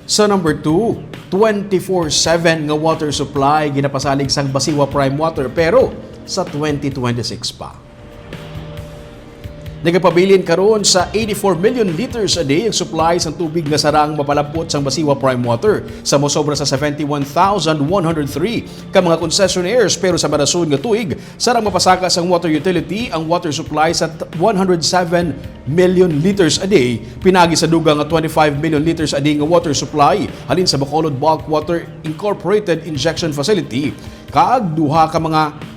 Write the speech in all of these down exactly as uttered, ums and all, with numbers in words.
Sa number two, twenty-four seven nga water supply ginapasalig sang Basiwa Prime Water, pero sa twenty twenty-six pa. Nagapabilin karon sa eighty-four million liters a day ang supply sang tubig nga sarang mapalabot sang Basiwa Prime Water, sa mosobra sa seventy-one thousand one hundred three ka mga concessionaires, pero sa marason nga tuig, sarang mapasaka sang water utility ang water supply sa t-, one hundred seven million liters a day, pinagi sa dugang nga twenty-five million liters a day nga water supply halin sa Bacolod Bulk Water Incorporated Injection Facility, kag duha ka mga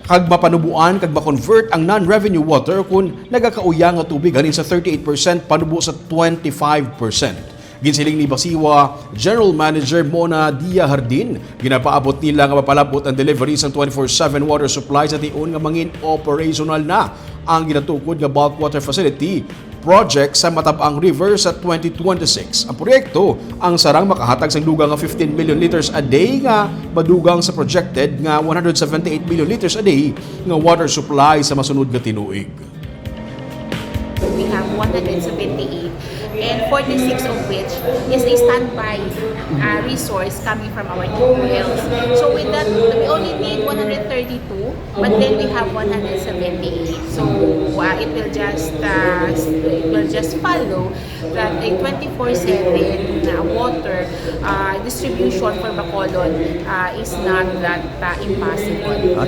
kag mapanubuan kag ma-convert ang non-revenue water kon nagakauya nga tubig halin sa thirty-eight percent panubo sa twenty-five percent. Ginsiling ni Basiwa General Manager Mona Dia Hardin, ginapaabot nila nga mapalabot ang delivery sang twenty-four seven water supply sa tion nga mangin operational na ang ginatukod nga bulk water facility project sa Matabang River sa twenty twenty-six. Ang proyekto ang sarang makahatag sang dugang nga fifteen million liters a day nga madugang sa projected nga one hundred seventy-eight million liters a day nga water supply sa masunod nga tinuig. We have one hundred seventy-eight, and forty-six of which is a standby uh, resource coming from our new wells. So with that, we only need one hundred thirty-two, but then we have one hundred seventy-eight. So uh, it will just uh, it will just follow that a twenty-four seven uh, water uh, distribution for Bacolod uh, is not that uh, impossible. At